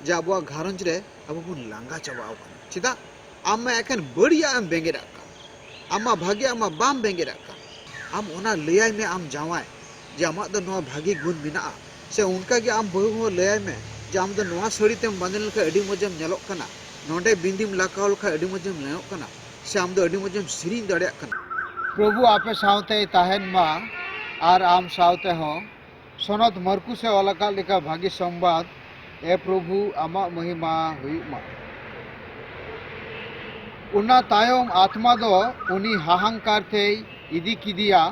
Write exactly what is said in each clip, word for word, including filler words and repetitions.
ᱡᱮ ᱟᱵᱚᱣᱟᱜ ᱜᱷᱟᱨᱚᱸᱡᱽ ᱨᱮ ᱟᱵᱚ ᱵᱚᱱ ᱞᱟᱸᱜᱟ ᱪᱟᱵᱟᱣ ᱠᱟᱱᱟ᱾ ᱪᱮᱫᱟᱜ? ᱟᱢ ᱢᱟ ᱮᱠᱮᱱ ᱵᱟᱹᱲᱤᱡᱟᱜ ᱮᱢ ᱵᱮᱸᱜᱮᱫᱟᱜ ᱠᱟᱱ, ᱟᱢ ᱢᱟ ᱵᱷᱟᱜᱮᱭᱟᱜ ᱢᱟ ᱵᱟᱢ ᱵᱮᱸᱜᱮᱫᱟᱜ ᱠᱟᱱ᱾ ᱟᱢ ᱚᱱᱟ ᱞᱟᱹᱭᱟᱭ ᱢᱮ ᱟᱢ ᱡᱟᱶᱟᱭ, ᱡᱮ ᱟᱢᱟᱜ ᱫᱚ ᱱᱚᱣᱟ ᱵᱷᱟᱜᱮ ᱜᱩᱱ ᱢᱮᱱᱟᱜᱼᱟ᱾ ᱥᱮ ᱚᱱᱠᱟ ᱜᱮ ᱟᱢ ᱵᱟᱹᱦᱩ ᱦᱚᱸ ᱞᱟᱹᱭᱟᱭ ᱢᱮ ᱡᱮ ᱟᱢ ᱫᱚ ᱱᱚᱣᱟ ᱥᱟᱹᱲᱤ ᱛᱮᱢ ᱵᱟᱸᱫᱮ ᱞᱮᱱᱠᱷᱟᱱ ᱟᱹᱰᱤ ᱢᱚᱡᱽ ᱮᱢ ᱧᱮᱞᱚᱜ ᱠᱟᱱᱟ, ᱱᱚᱰᱮ ᱵᱤᱸᱫᱤᱢ ᱞᱟᱜᱟᱣ ᱞᱮᱠᱷᱟᱱ ᱟᱹᱰᱤ ᱢᱚᱡᱽ ᱮᱢ ᱧᱮᱞᱚᱜ ᱠᱟᱱᱟ, ᱥᱮ ᱟᱢ ᱫᱚ ᱟᱹᱰᱤ ᱢᱚᱡᱽ ᱮᱢ ᱥᱮᱨᱮᱧ ᱫᱟᱲᱮᱭᱟᱜ ᱠᱟᱱᱟ᱾ ᱯᱨᱚᱵᱷᱩ ᱟᱯᱮ ᱥᱟᱶᱛᱮᱭ ᱛᱟᱦᱮᱱ ᱢᱟ ᱟᱨ ᱟᱢ ᱥᱟᱶᱛᱮ ᱦᱚᱸ᱾ ᱥᱚᱱᱚᱛ ᱢᱟᱨᱠᱩᱥ ᱮ ᱚᱞ ᱟᱠᱟᱫ ᱞᱮᱠᱟ ᱵᱷᱟᱹᱜᱤ ᱥᱚᱢᱵᱟᱫ, ᱮ ᱯᱨᱚᱵᱷᱩ, ᱟᱢᱟᱜ ᱢᱚᱦᱤᱢᱟ ᱦᱩᱭᱩᱜ ᱢᱟ᱾ ᱚᱱᱟ ᱛᱟᱭᱚᱢ ᱟᱛᱢᱟ ᱫᱚ ᱩᱱᱤ ᱦᱟᱦᱟᱝᱠᱟᱨ ᱛᱮᱭ ᱤᱫᱤ ᱠᱮᱫᱮᱭᱟ᱾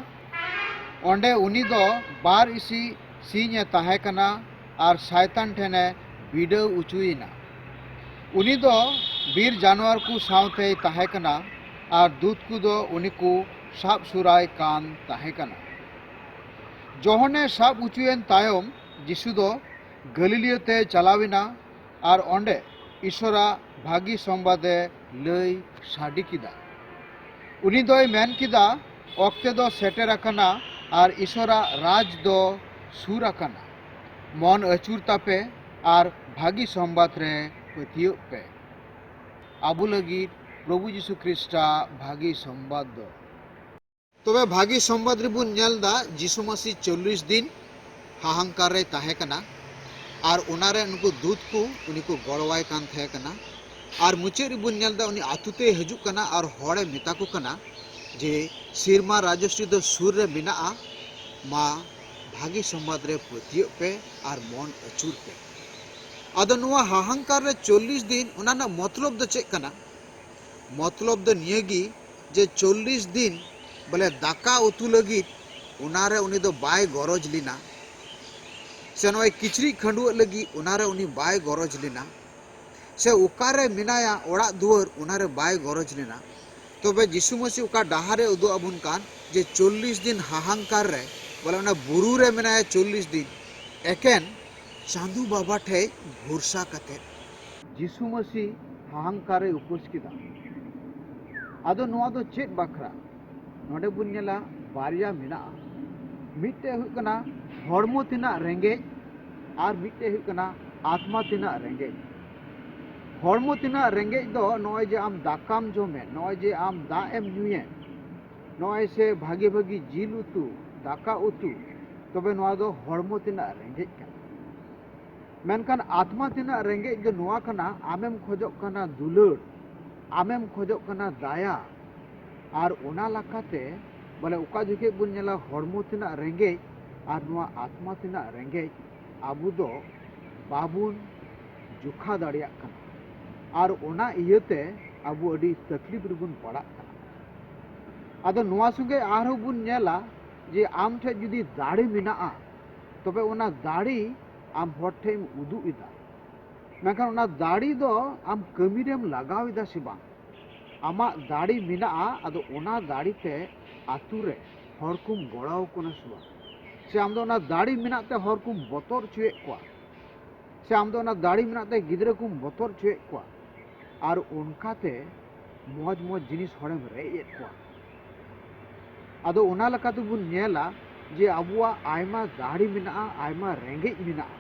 ᱚᱸᱰᱮ ᱩᱱᱤ ᱫᱚ ᱵᱟᱨ ᱤᱥᱤ ᱥᱤᱧ ᱮ ᱛᱟᱦᱮᱸ ᱠᱟᱱᱟ ᱟᱨ ᱥᱟᱭᱛᱟᱱ ᱴᱷᱮᱱ ᱮ ᱵᱤᱰᱟᱹᱣ ᱚᱪᱚᱭᱮᱱᱟ᱾ ᱩᱱᱤ ᱫᱚ ᱵᱤᱨ ᱡᱟᱱᱣᱟᱨ ᱠᱚ ᱥᱟᱶᱛᱮᱭ ᱛᱟᱦᱮᱸ ᱠᱟᱱᱟ ᱟᱨ ᱫᱩᱛ ᱠᱚᱫᱚ ᱩᱱᱤ ᱠᱚ ᱥᱟᱵ ᱥᱩᱨᱟᱭ ᱠᱟᱱ ᱛᱟᱦᱮᱸ ᱠᱟᱱᱟ᱾ ᱡᱚᱦᱚᱱᱮ ᱥᱟᱵ ᱚᱪᱚᱭᱮᱱ ᱛᱟᱭᱚᱢ, ᱡᱤᱥᱩ ᱫᱚ ᱜᱟᱹᱞᱤᱞᱤᱭᱟᱹ ᱛᱮ ᱪᱟᱞᱟᱣ ᱮᱱᱟ ᱟᱨ ᱚᱸᱰᱮ ᱤᱥᱚᱨᱟᱜ ᱵᱷᱟᱹᱜᱤ ᱥᱚᱢᱵᱟᱫᱮ ᱞᱟᱹᱭ ᱥᱟᱰᱮ ᱠᱮᱫᱟ᱾ ᱩᱱᱤ ᱫᱚᱭ ᱢᱮᱱ ᱠᱮᱫᱟ, "ᱚᱠᱛᱮ ᱫᱚ ᱥᱮᱴᱮᱨ ᱟᱠᱟᱱᱟ ᱟᱨ ᱤᱥᱚᱨᱟᱜ ᱨᱟᱡᱽ ᱫᱚ ᱥᱩᱨ ᱟᱠᱟᱱᱟ᱾ ᱢᱚᱱ ᱟᱹᱪᱩᱨ ᱛᱟᱯᱮ ᱟᱨ ᱵᱷᱟᱹᱜᱤ ᱥᱚᱢᱵᱟᱫ ᱨᱮ ᱯᱟᱹᱛᱭᱟᱹᱜ ᱯᱮ᱾" ᱟᱵᱚ ᱞᱟᱹᱜᱤᱫ ᱯᱨᱚᱵᱷᱩ ᱡᱤᱥᱩ ᱠᱷᱨᱤᱥᱴᱟᱜ ᱵᱷᱟᱹᱜᱤ ᱥᱚᱢᱵᱟᱫ ᱫᱚ᱾ ᱛᱚᱵᱮ ᱵᱷᱟᱹᱜᱤ ᱥᱚᱢᱵᱟᱫ ᱨᱮᱵᱚᱱ ᱧᱮᱞ ᱮᱫᱟ, ᱡᱤᱥᱩ ᱢᱟᱹᱥᱤ ᱪᱚᱞᱞᱤᱥ ᱫᱤᱱ ᱦᱟᱦᱟᱝᱠᱟᱨ ᱨᱮᱭ ᱛᱟᱦᱮᱸ ᱠᱟᱱᱟ ᱟᱨ ᱚᱱᱟᱨᱮ ᱱᱩᱠᱩ ᱫᱩᱛ ᱠᱚ ᱩᱱᱤ ᱠᱚ ᱜᱚᱲᱚᱣᱟᱭ ᱠᱟᱱ ᱛᱟᱦᱮᱸ ᱠᱟᱱᱟ᱾ ᱟᱨ ᱢᱩᱪᱟᱹᱫ ᱨᱮᱵᱚᱱ ᱧᱮᱞ ᱮᱫᱟ, ᱩᱱᱤ ᱟᱛᱳ ᱛᱮᱭ ᱦᱤᱡᱩᱜ ᱠᱟᱱᱟ ᱟᱨ ᱦᱚᱲᱮ ᱢᱮᱛᱟ ᱠᱚ ᱠᱟᱱᱟ ᱡᱮ, "ᱥᱮᱨᱢᱟ ᱨᱟᱡᱚᱥᱨᱤ ᱫᱚ ᱥᱩᱨ ᱨᱮ ᱢᱮᱱᱟᱜᱼᱟ, ᱢᱟ ᱵᱷᱟᱹᱜᱤ ᱥᱚᱢᱵᱟᱫ ᱨᱮ ᱯᱟᱹᱛᱭᱟᱹᱜ ᱯᱮ ᱟᱨ ᱢᱚᱱ ᱟᱹᱪᱩᱨ ᱯᱮ᱾" ᱟᱫᱚ ᱱᱚᱣᱟ ᱦᱟᱦᱟᱝᱠᱟᱨ ᱨᱮ ᱪᱚᱞᱞᱤᱥ ᱫᱤᱱ, ᱚᱱᱟ ᱨᱮᱱᱟᱜ ᱢᱚᱛᱞᱚᱵ ᱫᱚ ᱪᱮᱫ ᱠᱟᱱᱟ? ᱢᱚᱛᱞᱚᱵ ᱫᱚ ᱱᱤᱭᱟᱹ ᱜᱮ ᱡᱮ ᱪᱚᱞᱞᱤᱥ ᱫᱤᱱ ᱵᱚᱞᱮ ᱫᱟᱠᱟ ᱩᱛᱩ ᱞᱟᱹᱜᱤᱫ ᱚᱱᱟᱨᱮ ᱩᱱᱤ ᱫᱚ ᱵᱟᱭ ᱜᱚᱨᱚᱡᱽ ᱞᱮᱱᱟ, ᱥᱮ ᱱᱚᱜᱼᱚᱭ ᱠᱤᱪᱨᱤᱡ ᱠᱷᱟᱹᱰᱩᱣᱟᱹᱜ ᱞᱟᱹᱜᱤᱫ ᱚᱱᱟᱨᱮ ᱩᱱᱤ ᱵᱟᱭ ᱜᱚᱨᱚᱡᱽ ᱞᱮᱱᱟ, ᱥᱮ ᱚᱠᱟᱨᱮ ᱢᱮᱱᱟᱭᱟ ᱚᱲᱟᱜ ᱫᱩᱣᱟᱹᱨ ᱚᱱᱟᱨᱮ ᱵᱟᱭ ᱜᱚᱨᱚᱡᱽ ᱞᱮᱱᱟ᱾ ᱛᱚᱵᱮ ᱡᱤᱥᱩ ᱢᱟᱹᱥᱤ ᱚᱠᱟ ᱰᱟᱦᱟᱨᱮ ᱩᱫᱩᱜ ᱟᱵᱚᱱ ᱠᱟᱱ ᱡᱮ ᱪᱚᱞᱞᱤᱥ ᱫᱤᱱ ᱦᱟᱦᱟᱝᱠᱟᱨ ᱨᱮ ᱵᱚᱞᱮ ᱚᱱᱟ ᱵᱩᱨᱩ ᱨᱮ ᱢᱮᱱᱟᱭᱟ ᱪᱚᱞᱞᱤᱥ ᱫᱤᱱ, ᱮᱠᱮᱱ ᱪᱟᱸᱫᱩ ᱵᱟᱵᱟ ᱴᱷᱮᱡ ᱵᱷᱚᱨᱥᱟ ᱠᱟᱛᱮ ᱡᱤᱥᱩ ᱢᱟᱹᱥᱤ ᱦᱟᱦᱟᱝᱠᱟᱨ ᱨᱮ ᱩᱯᱟᱹᱥ ᱠᱮᱫᱟ᱾ ᱟᱫᱚ ᱱᱚᱣᱟ ᱫᱚ ᱪᱮᱫ ᱵᱟᱠᱷᱨᱟ? ᱱᱚᱰᱮ ᱵᱚᱱ ᱧᱮᱞᱟ ᱵᱟᱨᱭᱟ ᱢᱮᱱᱟᱜᱼᱟ᱾ ᱢᱤᱫᱴᱮᱡ ᱦᱩᱭᱩᱜ ᱠᱟᱱᱟ ᱦᱚᱲᱢᱚ ᱛᱮᱱᱟᱜ ᱨᱮᱸᱜᱮᱡ ᱟᱨ ᱢᱤᱫᱴᱮᱡ ᱦᱩᱭᱩᱜ ᱠᱟᱱᱟ ᱟᱛᱢᱟ ᱛᱤᱱᱟᱹᱜ ᱨᱮᱸᱜᱮᱡ? ᱦᱚᱲᱢᱚ ᱛᱤᱱᱟᱹᱜ ᱨᱮᱸᱜᱮᱡ ᱫᱚ ᱱᱚᱜᱼᱚᱭ ᱡᱮ ᱟᱢ ᱫᱟᱠᱟᱢ ᱡᱚᱢᱮᱫ, ᱱᱚᱜᱼᱚᱭ ᱡᱮ ᱟᱢ ᱫᱟᱜ ᱮᱢ ᱧᱩᱭᱮᱫ, ᱱᱚᱜᱼᱚᱭ ᱥᱮ ᱵᱷᱟᱜᱮ ᱵᱷᱟᱜᱮ ᱡᱤᱞ ᱩᱛᱩ, ᱫᱟᱠᱟ ᱩᱛᱩ, ᱛᱚᱵᱮ ᱱᱚᱣᱟ ᱫᱚ ᱦᱚᱲᱢᱚ ᱛᱤᱱᱟᱹᱜ ᱨᱮᱸᱜᱮᱡ ᱠᱟᱱᱟ᱾ ᱢᱮᱱᱠᱷᱟᱱ ᱟᱛᱢᱟ ᱛᱤᱱᱟᱹᱜ ᱨᱮᱸᱜᱮᱡ ᱫᱚ ᱱᱚᱣᱟ ᱠᱟᱱᱟ, ᱟᱢᱮᱢ ᱠᱷᱚᱡᱚᱜ ᱠᱟᱱᱟ ᱫᱩᱞᱟᱹᱲ, ᱟᱢᱮᱢ ᱠᱷᱚᱡᱚᱜ ᱠᱟᱱᱟ ᱫᱟᱭᱟ, ᱟᱨ ᱚᱱᱟ ᱞᱮᱠᱟᱛᱮ ᱵᱚᱞᱮ ᱚᱠᱟ ᱡᱚᱠᱷᱮᱡ ᱵᱚᱱ ᱧᱮᱞᱟ ᱦᱚᱲᱢᱚ ᱛᱤᱱᱟᱹᱜ ᱨᱮᱸᱜᱮᱡ ᱟᱨ ᱱᱚᱣᱟ ᱟᱛᱢᱟ ᱛᱤᱱᱟᱹᱜ ᱨᱮᱸᱜᱮᱡ, ᱟᱵᱚ ᱫᱚ ᱵᱟᱵᱚᱱ ᱡᱚᱠᱷᱟ ᱫᱟᱲᱮᱭᱟᱜ ᱠᱟᱱᱟ᱾ ᱟᱨ ᱚᱱᱟ ᱤᱭᱟᱹᱛᱮ ᱟᱵᱚ ᱟᱹᱰᱤ ᱛᱟᱠᱞᱤᱯ ᱨᱮᱵᱚᱱ ᱯᱟᱲᱟᱜ ᱠᱟᱱᱟ᱾ ᱟᱫᱚ ᱱᱚᱣᱟ ᱥᱚᱸᱜᱮ ᱟᱨᱦᱚᱸ ᱵᱚᱱ ᱧᱮᱞᱟ ᱡᱮ ᱟᱢ ᱴᱷᱮᱡ ᱡᱩᱫᱤ ᱫᱟᱲᱮ ᱢᱮᱱᱟᱜᱼᱟ, ᱛᱚᱵᱮ ᱚᱱᱟ ᱫᱟᱲᱮ ᱟᱢ ᱦᱚᱲ ᱴᱷᱮᱡ ᱮᱢ ᱩᱫᱩᱜ ᱮᱫᱟ, ᱢᱮᱱᱠᱷᱟᱱ ᱚᱱᱟ ᱫᱟᱲᱮ ᱫᱚ ᱟᱢ ᱠᱟᱹᱢᱤ ᱨᱮᱢ ᱞᱟᱜᱟᱣ ᱮᱫᱟ ᱥᱮ ᱵᱟᱝ? ᱟᱢᱟᱜ ᱫᱟᱲᱮ ᱢᱮᱱᱟᱜᱼᱟ, ᱟᱫᱚ ᱚᱱᱟ ᱫᱟᱲᱮ ᱛᱮ ᱟᱛᱳ ᱨᱮ ᱦᱚᱲ ᱠᱚᱢ ᱜᱚᱲᱚ ᱟᱠᱚ ᱠᱟᱱᱟ ᱥᱮ ᱵᱟᱝ? ᱥᱮ ᱟᱢ ᱫᱚ ᱚᱱᱟ ᱫᱟᱲᱮ ᱢᱮᱱᱟᱜ ᱛᱮ ᱦᱚᱲ ᱠᱚᱢ ᱵᱚᱛᱚᱨ ᱦᱚᱪᱚᱭᱮᱫ ᱠᱚᱣᱟ? ᱥᱮ ᱟᱢ ᱫᱚ ᱚᱱᱟ ᱫᱟᱲᱮ ᱢᱮᱱᱟᱜ ᱛᱮ ᱜᱤᱫᱽᱨᱟᱹ ᱠᱚᱢ ᱵᱚᱛᱚᱨ ᱦᱚᱪᱚᱭᱮᱫ ᱠᱚᱣᱟ? ᱟᱨ ᱚᱱᱠᱟᱛᱮ ᱢᱚᱡᱽ ᱢᱚᱡᱽ ᱡᱤᱱᱤᱥ ᱦᱚᱲᱮᱢ ᱨᱮᱡ ᱮᱫ ᱠᱚᱣᱟ᱾ ᱟᱫᱚ ᱚᱱᱟ ᱞᱮᱠᱟ ᱛᱮᱵᱚᱱ ᱧᱮᱞᱟ ᱡᱮ ᱟᱵᱚᱣᱟᱜ ᱟᱭᱢᱟ ᱫᱟᱲᱮ ᱢᱮᱱᱟᱜᱼᱟ, ᱟᱭᱢᱟ ᱨᱮᱸᱜᱮᱡ ᱢᱮᱱᱟᱜᱼᱟ᱾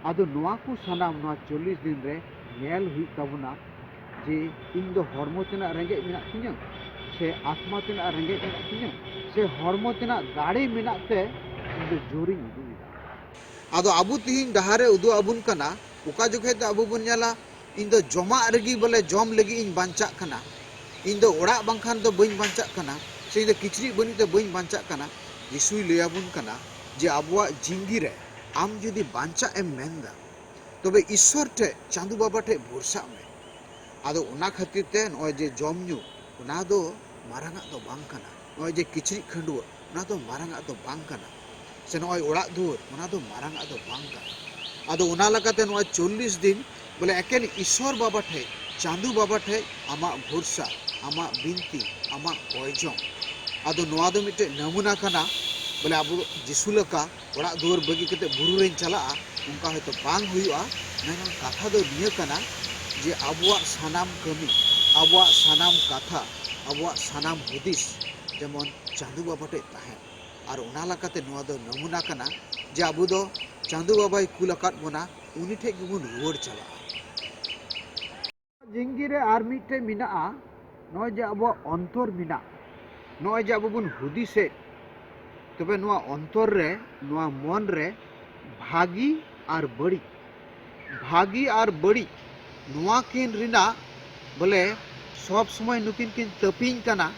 ᱟᱫᱚ ᱱᱚᱣᱟ ᱠᱚ ᱥᱟᱱᱟᱢ ᱱᱚᱣᱟ ᱪᱚᱞᱞᱤᱥ ᱫᱤᱱ ᱨᱮ ᱧᱮᱞ ᱦᱩᱭᱩᱜ ᱛᱟᱵᱚᱱᱟ ᱡᱮ ᱤᱧ ᱫᱚ ᱦᱚᱲᱢᱚ ᱛᱮᱱᱟᱜ ᱨᱮᱸᱜᱮᱡ ᱢᱮᱱᱟᱜ ᱛᱤᱧᱟᱹ, ᱥᱮ ᱟᱛᱢᱟ ᱛᱮᱱᱟᱜ ᱨᱮᱸᱜᱮᱡ ᱢᱮᱱᱟᱜ ᱛᱤᱧᱟᱹ, ᱥᱮ ᱦᱚᱲᱢᱚ ᱛᱮᱱᱟᱜ ᱫᱟᱲᱮ ᱢᱮᱱᱟᱜ ᱛᱮ ᱤᱧ ᱫᱚ ᱡᱳᱨᱤᱧ ᱩᱫᱩᱜ ᱮᱫᱟ᱾ ᱟᱫᱚ ᱟᱵᱚ ᱛᱤᱦᱤᱧ ᱰᱟᱦᱟᱨ ᱨᱮ ᱩᱫᱩᱜ ᱟᱵᱚᱱ ᱠᱟᱱᱟ, ᱚᱠᱟ ᱡᱚᱠᱷᱮᱡ ᱫᱚ ᱟᱵᱚ ᱵᱚᱱ ᱧᱮᱞᱟ, ᱤᱧ ᱫᱚ ᱡᱚᱢᱟᱜ ᱨᱮᱜᱮ ᱵᱚᱞᱮ ᱡᱚᱢ ᱞᱟᱹᱜᱤᱫ ᱤᱧ ᱵᱟᱧᱪᱟᱜ ᱠᱟᱱᱟ, ᱤᱧ ᱫᱚ ᱚᱲᱟᱜ ᱵᱟᱝᱠᱷᱟᱱ ᱫᱚ ᱵᱟᱹᱧ ᱵᱟᱧᱪᱟᱜ ᱠᱟᱱᱟ, ᱥᱮ ᱤᱧ ᱫᱚ ᱠᱤᱪᱨᱤᱡ ᱵᱟᱹᱱᱩᱡ ᱛᱮ ᱵᱟᱹᱧ ᱵᱟᱧᱪᱟᱜ ᱠᱟᱱᱟ᱾ ᱡᱤᱥᱩᱭ ᱞᱟᱹᱭ ᱟᱵᱚᱱ ᱠᱟᱱᱟ ᱡᱮ ᱟᱵᱚᱣᱟᱜ ᱡᱤᱱᱫᱤ ᱨᱮ ᱟᱢ ᱡᱩᱫᱤ ᱵᱟᱧᱪᱟᱜ ᱮᱢ ᱢᱮᱱᱫᱟ, ᱛᱚᱵᱮ ᱤᱥᱥᱚᱨ ᱴᱷᱮᱡ, ᱪᱟᱸᱫᱩ ᱵᱟᱵᱟ ᱴᱷᱮᱡ ᱵᱷᱚᱨᱥᱟᱜ ᱢᱮ᱾ ᱟᱫᱚ ᱚᱱᱟ ᱠᱷᱟᱹᱛᱤᱨ ᱛᱮ ᱱᱚᱜᱼᱚᱭ ᱡᱮ ᱡᱚᱢ ᱧᱩ, ᱚᱱᱟ ᱫᱚ ᱢᱟᱨᱟᱝᱟᱜ ᱫᱚ ᱵᱟᱝ ᱠᱟᱱᱟ᱾ ᱱᱚᱜᱼᱚᱭ ᱡᱮ ᱠᱤᱪᱨᱤᱡ ᱠᱷᱟᱹᱰᱩᱣᱟᱹᱜ, ᱚᱱᱟ ᱫᱚ ᱢᱟᱨᱟᱝᱟᱜ ᱫᱚ ᱵᱟᱝ ᱠᱟᱱᱟ᱾ ᱥᱮ ᱱᱚᱜᱼᱚᱭ ᱚᱲᱟᱜ ᱫᱩᱣᱟᱹᱨ, ᱚᱱᱟ ᱫᱚ ᱢᱟᱨᱟᱝᱟᱜ ᱫᱚ ᱵᱟᱝ ᱠᱟᱱᱟ᱾ ᱟᱫᱚ ᱚᱱᱟ ᱞᱮᱠᱟᱛᱮ ᱱᱚᱣᱟ ᱪᱚᱞᱞᱤᱥ ᱫᱤᱱ ᱵᱚᱞᱮ ᱮᱠᱮᱱ ᱤᱥᱥᱚᱨ ᱵᱟᱵᱟ ᱴᱷᱮᱡ, ᱪᱟᱸᱫᱩ ᱵᱟᱵᱟ ᱴᱷᱮᱡ ᱟᱢᱟᱜ ᱵᱷᱚᱨᱥᱟ, ᱟᱢᱟᱜ ᱵᱤᱱᱛᱤ, ᱟᱢᱟᱜ ᱠᱚᱭᱡᱚᱝ᱾ ᱟᱫᱚ ᱱᱚᱣᱟ ᱫᱚ ᱢᱤᱫᱴᱮᱡ ᱱᱟᱢᱩᱱᱟ ᱠᱟᱱᱟ, ᱵᱚᱞᱮ ᱟᱵᱚ ᱡᱤᱥᱩ ᱞᱮᱠᱟ ᱚᱲᱟᱜ ᱫᱩᱣᱟᱹᱨ ᱵᱟᱹᱜᱤ ᱠᱟᱛᱮ ᱵᱩᱨᱩ ᱨᱮᱧ ᱪᱟᱞᱟᱜᱼᱟ, ᱚᱱᱠᱟ ᱦᱚᱭᱛᱳ ᱵᱟᱝ ᱦᱩᱭᱩᱜᱼᱟ᱾ ᱢᱮᱱᱠᱷᱟᱱ ᱠᱟᱛᱷᱟ ᱫᱚ ᱱᱤᱭᱟᱹ ᱠᱟᱱᱟ ᱡᱮ ᱟᱵᱚᱣᱟᱜ ᱥᱟᱱᱟᱢ ᱠᱟᱹᱢᱤ, ᱟᱵᱚᱣᱟᱜ ᱥᱟᱱᱟᱢ ᱠᱟᱛᱷᱟ, ᱟᱵᱚᱣᱟᱜ ᱥᱟᱱᱟᱢ ᱦᱩᱫᱤᱥ ᱡᱮᱢᱚᱱ ᱪᱟᱸᱫᱩ ᱵᱟᱵᱟ ᱴᱷᱮᱡ ᱛᱟᱦᱮᱱ᱾ ᱟᱨ ᱚᱱᱟ ᱞᱮᱠᱟᱛᱮ ᱱᱚᱣᱟ ᱫᱚ ᱱᱟᱢᱩᱱᱟ ᱠᱟᱱᱟ ᱡᱮ ᱟᱵᱚ ᱫᱚ ᱪᱟᱸᱫᱩ ᱵᱟᱵᱟᱭ ᱠᱩᱞ ᱟᱠᱟᱫ ᱵᱚᱱᱟ ᱩᱱᱤ ᱴᱷᱮᱡ ᱜᱮᱵᱚᱱ ᱨᱩᱣᱟᱹᱲ ᱪᱟᱞᱟᱜᱼᱟ᱾ ᱡᱤᱝᱜᱤ ᱨᱮ ᱟᱨ ᱢᱤᱫᱴᱮᱡ ᱢᱮᱱᱟᱜᱼᱟ, ᱱᱚᱜᱼᱚᱭ ᱡᱮ ᱟᱵᱚᱣᱟᱜ ᱚᱱᱛᱚᱨ ᱢᱮᱱᱟᱜ, ᱱᱚᱜᱼᱚᱭ ᱡᱮ ᱟᱵᱚ ᱵᱚᱱ ᱦᱩᱫᱤᱥᱮᱫ, ᱛᱚᱵᱮ ᱱᱚᱣᱟ ᱚᱱᱛᱚᱨ ᱨᱮ, ᱱᱚᱣᱟ ᱢᱚᱱ ᱨᱮ ᱵᱷᱟᱹᱜᱤ ᱟᱨ ᱵᱟᱹᱲᱤᱡ, ᱵᱷᱟᱹᱜᱤ ᱟᱨ ᱵᱟᱹᱲᱤᱡ ᱱᱚᱣᱟ ᱠᱤᱱ ᱨᱮᱱᱟᱜ ᱵᱚᱞᱮ ᱥᱚᱵ ᱥᱚᱢᱚᱭ ᱱᱩᱠᱤᱱ ᱠᱤᱱ ᱛᱟᱹᱯᱤᱧ ᱠᱟᱱᱟ᱾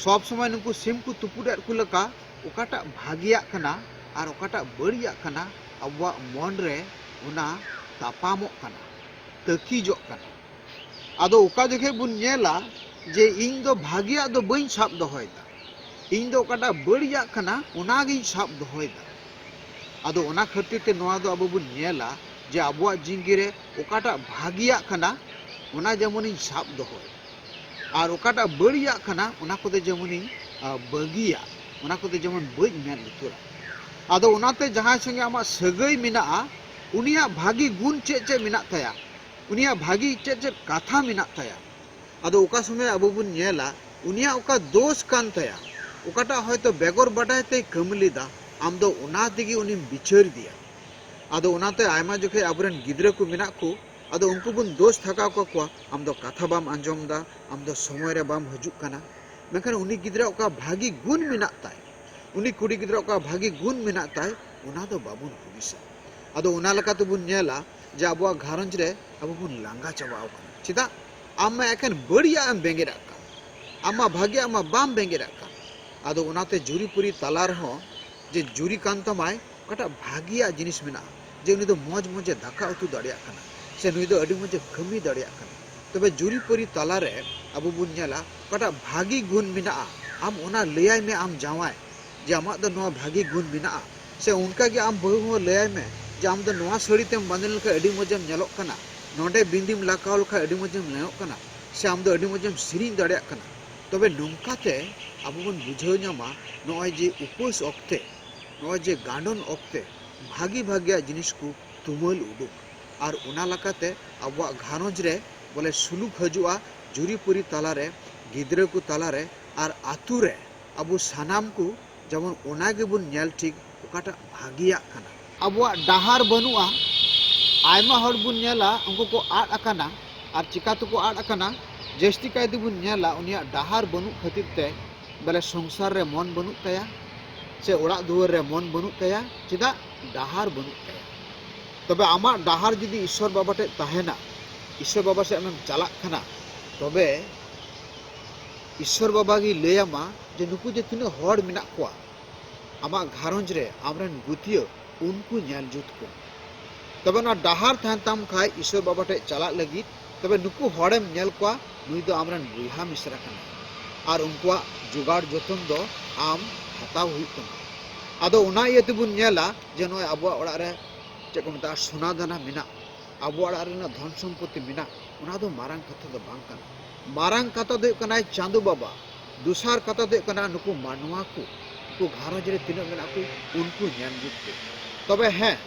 ᱥᱚᱵ ᱥᱚᱢᱚᱭ ᱱᱩᱠᱩ ᱥᱤᱢ ᱠᱚ ᱛᱩᱯᱩᱫ ᱮᱫ ᱠᱚ ᱞᱮᱠᱟ ᱚᱠᱟᱴᱟᱜ ᱵᱷᱟᱹᱜᱤᱭᱟᱜ ᱠᱟᱱᱟ ᱟᱨ ᱚᱠᱟᱴᱟᱜ ᱵᱟᱹᱲᱤᱡᱟᱜ ᱠᱟᱱᱟ, ᱟᱵᱚᱣᱟᱜ ᱢᱚᱱ ᱨᱮ ᱚᱱᱟ ᱛᱟᱯᱟᱢᱚᱜ ᱠᱟᱱᱟ, ᱛᱟᱹᱠᱤᱡᱚᱜ ᱠᱟᱱᱟ᱾ ᱟᱫᱚ ᱚᱠᱟ ᱡᱚᱠᱷᱮᱡ ᱵᱚᱱ ᱧᱮᱞᱟ ᱡᱮ ᱤᱧ ᱫᱚ ᱵᱷᱟᱹᱜᱤᱭᱟᱜ ᱫᱚ ᱵᱟᱹᱧ ᱥᱟᱵ ᱫᱚᱦᱚᱭᱮᱫᱟ, ᱤᱧ ᱫᱚ ᱚᱠᱟᱴᱟᱜ ᱵᱟᱹᱲᱤᱡᱟᱜ ᱠᱟᱱᱟ ᱚᱱᱟᱜᱤᱧ ᱥᱟᱵ ᱫᱚᱦᱚᱭᱮᱫᱟ᱾ ᱟᱫᱚ ᱚᱱᱟ ᱠᱷᱟᱹᱛᱤᱨ ᱛᱮ ᱱᱚᱣᱟ ᱫᱚ ᱟᱵᱚ ᱵᱚᱱ ᱧᱮᱞᱟ ᱡᱮ ᱟᱵᱚᱣᱟᱜ ᱡᱤᱱᱜᱤ ᱨᱮ ᱚᱠᱟᱴᱟᱜ ᱵᱷᱟᱹᱜᱤᱭᱟᱜ ᱠᱟᱱᱟ ᱚᱱᱟ ᱡᱮᱢᱚᱱᱤᱧ ᱥᱟᱵ ᱫᱚᱦᱚᱭ, ᱟᱨ ᱚᱠᱟᱴᱟᱜ ᱵᱟᱹᱲᱤᱡᱟᱜ ᱠᱟᱱᱟ ᱚᱱᱟ ᱠᱚᱫᱚ ᱡᱮᱢᱚᱱᱤᱧ, ᱟ, ᱵᱟᱹᱜᱤᱭᱟ, ᱚᱱᱟ ᱠᱚᱫᱚ ᱡᱮᱢᱚᱱ ᱵᱟᱹᱧ ᱢᱮᱫ ᱞᱩᱛᱩᱨᱟ᱾ ᱟᱫᱚ ᱚᱱᱟᱛᱮ ᱡᱟᱦᱟᱸᱭ ᱥᱚᱸᱜᱮ ᱟᱢᱟᱜ ᱥᱟᱹᱜᱟᱹᱭ ᱢᱮᱱᱟᱜᱼᱟ, ᱩᱱᱤᱭᱟᱜ ᱵᱷᱟᱹᱜᱤ ᱜᱩᱱ ᱪᱮᱫ ᱪᱮᱫ ᱢᱮᱱᱟᱜ ᱛᱟᱭᱟ, ᱩᱱᱤᱭᱟᱜ ᱵᱷᱟᱹᱜᱤ ᱪᱮᱫ ᱪᱮᱫ ᱠᱟᱛᱷᱟ ᱢᱮᱱᱟᱜ ᱛᱟᱭᱟ, ᱟᱫᱚ ᱚᱠᱟ ᱥᱚᱢᱚᱭ ᱟᱵᱚ ᱵᱚᱱ ᱧᱮᱞᱟ ᱩᱱᱤᱭᱟᱜ ᱚᱠᱟ ᱫᱳᱥ ᱠᱟᱱ ᱛᱟᱭᱟ, ᱚᱠᱟᱴᱟᱜ ᱦᱚᱭᱛᱳ ᱵᱮᱜᱚᱨ ᱵᱟᱰᱟᱭ ᱛᱮᱭ ᱠᱟᱹᱢᱤ ᱞᱮᱫᱟ, ᱟᱢ ᱫᱚ ᱚᱱᱟ ᱛᱮᱜᱮ ᱩᱱᱤᱢ ᱵᱤᱪᱟᱹᱨ ᱤᱫᱤᱭᱟ᱾ ᱟᱫᱚ ᱚᱱᱟᱛᱮ ᱟᱭᱢᱟ ᱡᱚᱠᱷᱮᱡ ᱟᱵᱚᱨᱮᱱ ᱜᱤᱫᱽᱨᱟᱹ ᱠᱚ ᱢᱮᱱᱟᱜ ᱠᱚ, ᱟᱫᱚ ᱩᱱᱠᱩ ᱵᱚᱱ ᱫᱳᱥ ᱛᱷᱟᱠᱟᱣ ᱠᱟᱠᱚᱣᱟ, ᱟᱢ ᱫᱚ ᱠᱟᱛᱷᱟ ᱵᱟᱢ ᱟᱸᱡᱚᱢ ᱮᱫᱟ, ᱟᱢ ᱫᱚ ᱥᱚᱢᱚᱭ ᱨᱮ ᱵᱟᱢ ᱦᱤᱡᱩᱜ ᱠᱟᱱᱟ᱾ ᱢᱮᱱᱠᱷᱟᱱ ᱩᱱᱤ ᱜᱤᱫᱽᱨᱟᱹ ᱚᱠᱟ ᱵᱷᱟᱹᱜᱤ ᱜᱩᱱ ᱢᱮᱱᱟᱜ ᱛᱟᱭ, ᱩᱱᱤ ᱠᱩᱲᱤ ᱜᱤᱫᱽᱨᱟᱹ ᱚᱠᱟ ᱵᱷᱟᱹᱜᱤ ᱜᱩᱱ ᱢᱮᱱᱟᱜ ᱛᱟᱭ, ᱚᱱᱟ ᱫᱚ ᱵᱟᱵᱚᱱ ᱦᱩᱫᱤᱥᱟ᱾ ᱟᱫᱚ ᱚᱱᱟ ᱞᱮᱠᱟ ᱛᱮᱵᱚᱱ ᱧᱮᱞᱟ ᱡᱮ ᱟᱵᱚᱣᱟᱜ ᱜᱷᱟᱨᱚᱸᱡᱽ ᱨᱮ ᱟᱵᱚ ᱵᱚᱱ ᱞᱟᱸᱜᱟ ᱪᱟᱵᱟᱣ ᱠᱟᱱᱟ᱾ ᱪᱮᱫᱟᱜ? ᱟᱢ ᱢᱟ ᱮᱠᱮᱱ ᱵᱟᱹᱲᱤᱡᱟᱜ ᱮᱢ ᱵᱮᱸᱜᱮᱫ ᱟᱜ ᱠᱟᱱ, ᱟᱢ ᱢᱟ ᱵᱷᱟᱜᱮᱭᱟᱜ ᱢᱟ ᱵᱟᱢ ᱵᱮᱸᱜᱮᱫ ᱟᱜ ᱠᱟᱱ᱾ ᱟᱫᱚ ᱚᱱᱟᱛᱮ ᱡᱩᱨᱤᱯᱟᱹᱨᱤ ᱛᱟᱞᱟ ᱨᱮᱦᱚᱸ ᱡᱮ ᱡᱩᱨᱤ ᱠᱟᱱ ᱛᱟᱢᱟᱭ, ᱚᱠᱟᱴᱟᱜ ᱵᱷᱟᱹᱜᱤᱭᱟᱜ ᱡᱤᱱᱤᱥ ᱢᱮᱱᱟᱜᱼᱟ, ᱡᱮ ᱩᱱᱤ ᱫᱚ ᱢᱚᱡᱽ ᱢᱚᱡᱽ ᱮ ᱫᱟᱠᱟ ᱩᱛᱩ ᱫᱟᱲᱮᱭᱟᱜ ᱠᱟᱱᱟ, ᱥᱮ ᱱᱩᱭ ᱫᱚ ᱟᱹᱰᱤ ᱢᱚᱡᱽ ᱮ ᱠᱟᱹᱢᱤ ᱫᱟᱲᱮᱭᱟᱜ ᱠᱟᱱᱟ, ᱛᱚᱵᱮ ᱡᱩᱨᱤᱯᱟᱹᱨᱤ ᱛᱟᱞᱟᱨᱮ ᱟᱵᱚ ᱵᱚᱱ ᱧᱮᱞᱟ ᱚᱠᱟᱴᱟᱜ ᱵᱷᱟᱹᱜᱤ ᱜᱩᱱ ᱢᱮᱱᱟᱜᱼᱟ, ᱟᱢ ᱚᱱᱟ ᱞᱟᱹᱭᱟᱭ ᱢᱮ ᱟᱢ ᱡᱟᱶᱟᱭ, ᱡᱮ ᱟᱢᱟᱜ ᱫᱚ ᱱᱚᱣᱟ ᱵᱷᱟᱹᱜᱤ ᱜᱩᱱ ᱢᱮᱱᱟᱜᱼᱟ᱾ ᱥᱮ ᱚᱱᱠᱟᱜᱮ ᱟᱢ ᱵᱟᱹᱦᱩ ᱦᱚᱸ ᱞᱟᱹᱭᱟᱭ ᱢᱮ ᱡᱮ ᱟᱢ ᱫᱚ ᱱᱚᱣᱟ ᱥᱟᱹᱲᱤ ᱛᱮᱢ ᱵᱟᱸᱫᱮ ᱞᱮᱱᱠᱷᱟᱱ ᱟᱹᱰᱤ ᱢᱚᱡᱮᱢ ᱧᱮᱞᱚᱜ ᱠᱟᱱᱟ, ᱱᱚᱰᱮ ᱵᱤᱸᱫᱤᱢ ᱞᱟᱜᱟᱣ ᱞᱮᱠᱷᱟᱱ ᱟᱹᱰᱤ ᱢᱚᱡᱮᱢ ᱧᱮᱞᱚᱜ ᱠᱟᱱᱟ, ᱥᱮ ᱟᱢ ᱫᱚ ᱟᱹᱰᱤ ᱢᱚᱡᱮᱢ ᱥᱮᱨᱮᱧ ᱫᱟᱲᱮᱭᱟᱜ ᱠᱟᱱᱟ᱾ ᱛᱚᱵᱮ ᱱᱚᱝᱠᱟᱛᱮ ᱟᱵᱚ ᱵᱚᱱ ᱵᱩᱡᱷᱟᱹᱣ ᱧᱟᱢᱟ ᱱᱚᱜᱼᱚᱭ ᱡᱮ ᱩᱯᱟᱹᱥ ᱚᱠᱛᱮ, ᱱᱚᱜᱼᱚᱭ ᱡᱮ ᱜᱟᱸᱰᱚᱱ ᱚᱠᱛᱮ ᱵᱷᱟᱹᱜᱤ ᱵᱷᱟᱹᱜᱤᱭᱟᱜ ᱡᱤᱱᱤᱥ ᱠᱚ ᱛᱩᱢᱟᱹᱞ ᱩᱰᱩᱠ, ᱟᱨ ᱚᱱᱟ ᱞᱮᱠᱟᱛᱮ ᱟᱵᱚᱣᱟᱜ ᱜᱷᱟᱨᱚᱸᱡᱽ ᱨᱮ ᱵᱚᱞᱮ ᱥᱩᱞᱩᱠ ᱦᱤᱡᱩᱜᱼᱟ, ᱡᱩᱨᱤᱯᱩᱨᱤ ᱛᱟᱞᱟᱨᱮ, ᱜᱤᱫᱽᱨᱟᱹ ᱠᱚ ᱛᱟᱞᱟᱨᱮ, ᱟᱨ ᱟᱛᱳ ᱨᱮ ᱟᱵᱚ ᱥᱟᱱᱟᱢ ᱠᱚ ᱡᱮᱢᱚᱱ ᱚᱱᱟ ᱜᱮᱵᱚᱱ ᱧᱮᱞ ᱴᱷᱤᱠ ᱚᱠᱟᱴᱟᱜ ᱵᱷᱟᱹᱜᱤᱭᱟᱜ ᱠᱟᱱᱟ᱾ ᱟᱵᱚᱣᱟᱜ ᱰᱟᱦᱟᱨ ᱵᱟᱹᱱᱩᱜᱼᱟ, ᱟᱭᱢᱟ ᱦᱚᱲ ᱵᱚᱱ ᱧᱮᱞᱟ, ᱩᱱᱠᱩ ᱠᱚ ᱟᱫ ᱟᱠᱟᱱᱟ᱾ ᱟᱨ ᱪᱤᱠᱟ ᱛᱮᱠᱚ ᱟᱫ ᱟᱠᱟᱱᱟ? ᱡᱟᱹᱥᱛᱤ ᱠᱟᱭ ᱛᱮᱵᱚᱱ ᱧᱮᱞᱟ, ᱩᱱᱤᱭᱟᱜ ᱰᱟᱦᱟᱨ ᱵᱟᱹᱱᱩᱜ ᱠᱷᱟᱹᱛᱤᱨ ᱛᱮ ᱵᱚᱞᱮ ᱥᱚᱝᱥᱟᱨ ᱨᱮ ᱢᱚᱱ ᱵᱟᱹᱱᱩᱜ ᱛᱟᱭᱟ, ᱥᱮ ᱚᱲᱟᱜ ᱫᱩᱣᱟᱹᱨ ᱨᱮ ᱢᱚᱱ ᱵᱟᱹᱱᱩᱜ ᱛᱟᱭᱟ᱾ ᱪᱮᱫᱟᱜ? ᱰᱟᱦᱟᱨ ᱵᱟᱹᱱᱩᱜ ᱛᱟᱭᱟ᱾ ᱛᱚᱵᱮ ᱟᱢᱟᱜ ᱰᱟᱦᱟᱨ ᱡᱩᱫᱤ ᱤᱥᱥᱚᱨ ᱵᱟᱵᱟ ᱴᱷᱮᱡ ᱛᱟᱦᱮᱱᱟ, ᱤᱥᱥᱚᱨ ᱵᱟᱵᱟ ᱥᱮᱫ ᱮᱢ ᱪᱟᱞᱟᱜ ᱠᱟᱱᱟ, ᱛᱚᱵᱮ ᱤᱥᱥᱚᱨ ᱵᱟᱵᱟ ᱜᱮ ᱞᱟᱹᱭ ᱟᱢᱟ ᱡᱮ ᱱᱩᱠᱩ ᱡᱮ ᱛᱤᱱᱟᱹᱜ ᱦᱚᱲ ᱢᱮᱱᱟᱜ ᱠᱚᱣᱟ ᱟᱢᱟᱜ ᱜᱷᱟᱨᱚᱸᱡᱽ ᱨᱮ, ᱟᱢᱨᱮᱱ ᱜᱩᱛᱤᱭᱟᱹ, ᱩᱱᱠᱩ ᱧᱮᱞ ᱡᱩᱛ ᱠᱚᱢ᱾ ᱛᱚᱵᱮ ᱱᱚᱣᱟ ᱰᱟᱦᱟᱨ ᱛᱟᱦᱮᱱ ᱛᱟᱢ ᱠᱷᱟᱡ ᱤᱥᱥᱚᱨ ᱵᱟᱵᱟ ᱴᱷᱮᱡ ᱪᱟᱞᱟᱜ ᱞᱟᱹᱜᱤᱫ, ᱛᱚᱵᱮ ᱱᱩᱠᱩ ᱦᱚᱲᱮᱢ ᱧᱮᱞ ᱠᱚᱣᱟ, ᱱᱩᱭ ᱫᱚ ᱟᱢᱨᱮᱱ ᱵᱚᱭᱦᱟ ᱢᱤᱥᱨᱟ ᱠᱟᱱᱟᱭ, ᱟᱨ ᱩᱱᱠᱩᱣᱟᱜ ᱡᱚᱜᱟᱲ ᱡᱚᱛᱚᱱ ᱫᱚ ᱟᱢ ᱦᱟᱛᱟᱣ ᱦᱩᱭᱩᱜ ᱛᱟᱢᱟ᱾ ᱟᱫᱚ ᱚᱱᱟ ᱤᱭᱟᱹ ᱛᱮᱵᱚᱱ ᱧᱮᱞᱟ ᱡᱮ ᱱᱚᱜᱼᱚᱭ ᱟᱵᱚᱣᱟᱜ ᱚᱲᱟᱜ ᱨᱮ ᱪᱮᱫ ᱠᱚ ᱢᱮᱛᱟᱜᱼᱟ, ᱥᱚᱱᱟ ᱫᱟᱱᱟ ᱢᱮᱱᱟᱜ, ᱟᱵᱚ ᱚᱲᱟᱜ ᱨᱮᱱᱟᱜ ᱫᱷᱚᱱ ᱥᱚᱢᱯᱚᱛᱤ ᱢᱮᱱᱟᱜ, ᱚᱱᱟ ᱫᱚ ᱢᱟᱨᱟᱝ ᱠᱟᱛᱷᱟ ᱫᱚ ᱵᱟᱝ ᱠᱟᱱᱟ᱾ ᱢᱟᱨᱟᱝ ᱠᱟᱛᱷᱟ ᱫᱚ ᱦᱩᱭᱩᱜ ᱠᱟᱱᱟ ᱪᱟᱸᱫᱚ ᱵᱟᱵᱟ, ᱫᱚᱥᱟᱨ ᱠᱟᱛᱷᱟ ᱫᱚ ᱦᱩᱭᱩᱜ ᱠᱟᱱᱟ ᱱᱩᱠᱩ ᱢᱟᱱᱣᱟ ᱠᱚ, ᱩᱱᱠᱩ ᱜᱷᱟᱨᱚᱸᱡᱽ ᱨᱮ ᱛᱤᱱᱟᱹᱜ ᱢᱮᱱᱟᱜ ᱠᱚ, ᱩᱱᱠᱩ ᱧᱮᱞ ᱡᱩᱛ ᱠᱚ᱾ ᱛᱚᱵᱮ ᱦᱮᱸ,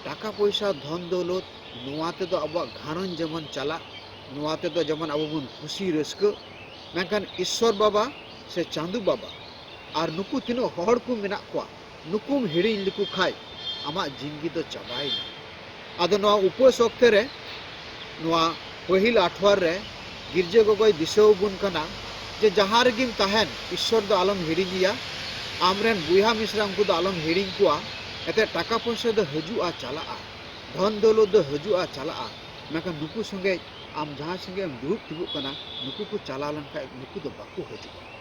ᱴᱟᱠᱟ ᱯᱚᱭᱥᱟ, ᱫᱷᱚᱱ ᱫᱚᱣᱞᱚᱛ, ᱱᱚᱣᱟ ᱛᱮᱫᱚ ᱟᱵᱚᱣᱟᱜ ᱜᱷᱟᱨᱚᱸᱡᱽ ᱡᱮᱢᱚᱱ ᱪᱟᱞᱟᱜ, ᱱᱚᱣᱟ ᱛᱮᱫᱚ ᱡᱮᱢᱚᱱ ᱟᱵᱚ ᱵᱚᱱ ᱠᱩᱥᱤ ᱨᱟᱹᱥᱠᱟᱹᱜ, ᱢᱮᱱᱠᱷᱟᱱ ᱤᱥᱥᱚᱨ ᱵᱟᱵᱟ ᱥᱮ ᱪᱟᱸᱫᱚ ᱵᱟᱵᱟ ᱟᱨ ᱱᱩᱠᱩ ᱛᱤᱱᱟᱹᱜ ᱦᱚᱲ ᱠᱚ ᱢᱮᱱᱟᱜ ᱠᱚᱣᱟ, ᱱᱩᱠᱩᱢ ᱦᱤᱲᱤᱧ ᱞᱮᱠᱚ ᱠᱷᱟᱡ ᱟᱢᱟᱜ ᱡᱤᱱᱫᱜᱤ ᱫᱚ ᱪᱟᱵᱟᱭᱮᱱᱟ᱾ ᱟᱫᱚ ᱱᱚᱣᱟ ᱩᱯᱟᱹᱥ ᱚᱠᱛᱮ ᱨᱮ, ᱱᱚᱣᱟ ᱯᱟᱹᱦᱤᱞ ᱟᱴᱷᱣᱟᱨ ᱨᱮ ᱜᱤᱨᱡᱟᱹ ᱜᱚᱜᱚᱭ ᱫᱤᱥᱟᱹ ᱟᱵᱚᱱ ᱠᱟᱱᱟ ᱡᱮ ᱡᱟᱦᱟᱸ ᱨᱮᱜᱮᱢ ᱛᱟᱦᱮᱱ, ᱤᱥᱥᱚᱨ ᱫᱚ ᱟᱞᱚᱢ ᱦᱤᱲᱤᱧᱮᱭᱟ, ᱟᱢᱨᱮᱱ ᱵᱚᱭᱦᱟ ᱢᱤᱥᱨᱟ ᱩᱱᱠᱩ ᱫᱚ ᱟᱞᱚᱢ ᱦᱤᱲᱤᱧ ᱠᱚᱣᱟ᱾ ᱮᱱᱛᱮᱫ ᱴᱟᱠᱟ ᱯᱚᱭᱥᱟ ᱫᱚ ᱦᱤᱡᱩᱜᱼᱟ ᱪᱟᱞᱟᱜᱼᱟ, ᱫᱷᱚᱱ ᱫᱚᱣᱞᱚᱛ ᱫᱚ ᱦᱤᱡᱩᱜᱼᱟ ᱪᱟᱞᱟᱜᱼᱟ, ᱢᱮᱱᱠᱷᱟᱱ ᱱᱩᱠᱩ ᱥᱚᱸᱜᱮ ᱟᱢ ᱡᱟᱦᱟᱸ ᱥᱚᱸᱜᱮ ᱮᱢ ᱫᱩᱲᱩᱵ ᱛᱤᱸᱜᱩᱜ ᱠᱟᱱᱟ, ᱱᱩᱠᱩ ᱠᱚ ᱪᱟᱞᱟᱣ ᱞᱮᱱᱠᱷᱟᱡ ᱱᱩᱠᱩ ᱫᱚ ᱵᱟᱠᱚ ᱦᱤᱡᱩᱜᱼᱟ᱾